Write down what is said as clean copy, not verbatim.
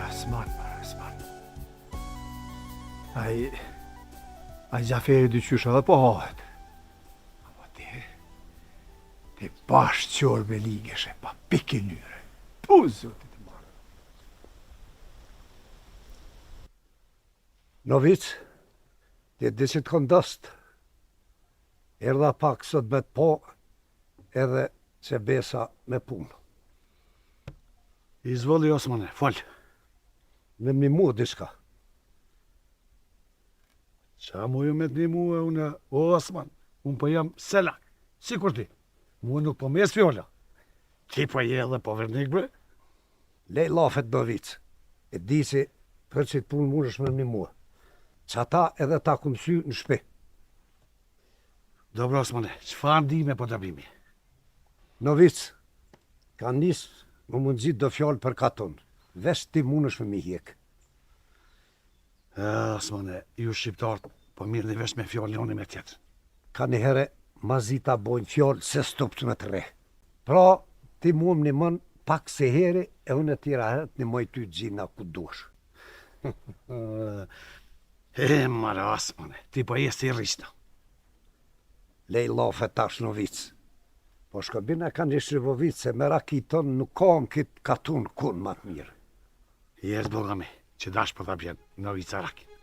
Osman, more Osman. Ai, ai Xhaferi diqysh edhe po hahet. Ama ti, ti bash çorbë e ligëshe, pa pikë ynyre. Po, zotit të marrë. Novic, ti e di që të kom dost. Erdha pak sot me të pa edhe qe besa me punë. Izvoli Osmane, fol. Me m'nimu diçka. Qa muj me të nimu e unë, o Osman, unë po jam selak, sikur ti. Mua nuk po m'ec fjala. Ti po je edhe povernik, bre? Lej llafet Novic, e di që për qit punë mundesh me m'nimu. Qata edhe ta kom msy në shpi. Dobro Osmane, çfarë ndihme po të bimi? Novic, kanë nis me m'u nxit do fjalë për katun, veç ti mundesh me m'i hjek. E, Osmane, ju shqiptarët po mirrni vesh me fjalë njoni me tjetrin. Kanihere ma zi ta bojnë fjalë se stuptë me të rreh. Pra, ti mua më nimon pak si heri e unë tjera herë të nimoj ty t'gjina ku dush. E, more Osmane, ti po je si rishta. Lej llafe tash Novic. Po shko bina ka një shlivovicë se me raki tonë nuk ka në këtë katun kun ma të mirë. Jes bogami, që dash po ta bjen Novica rakin.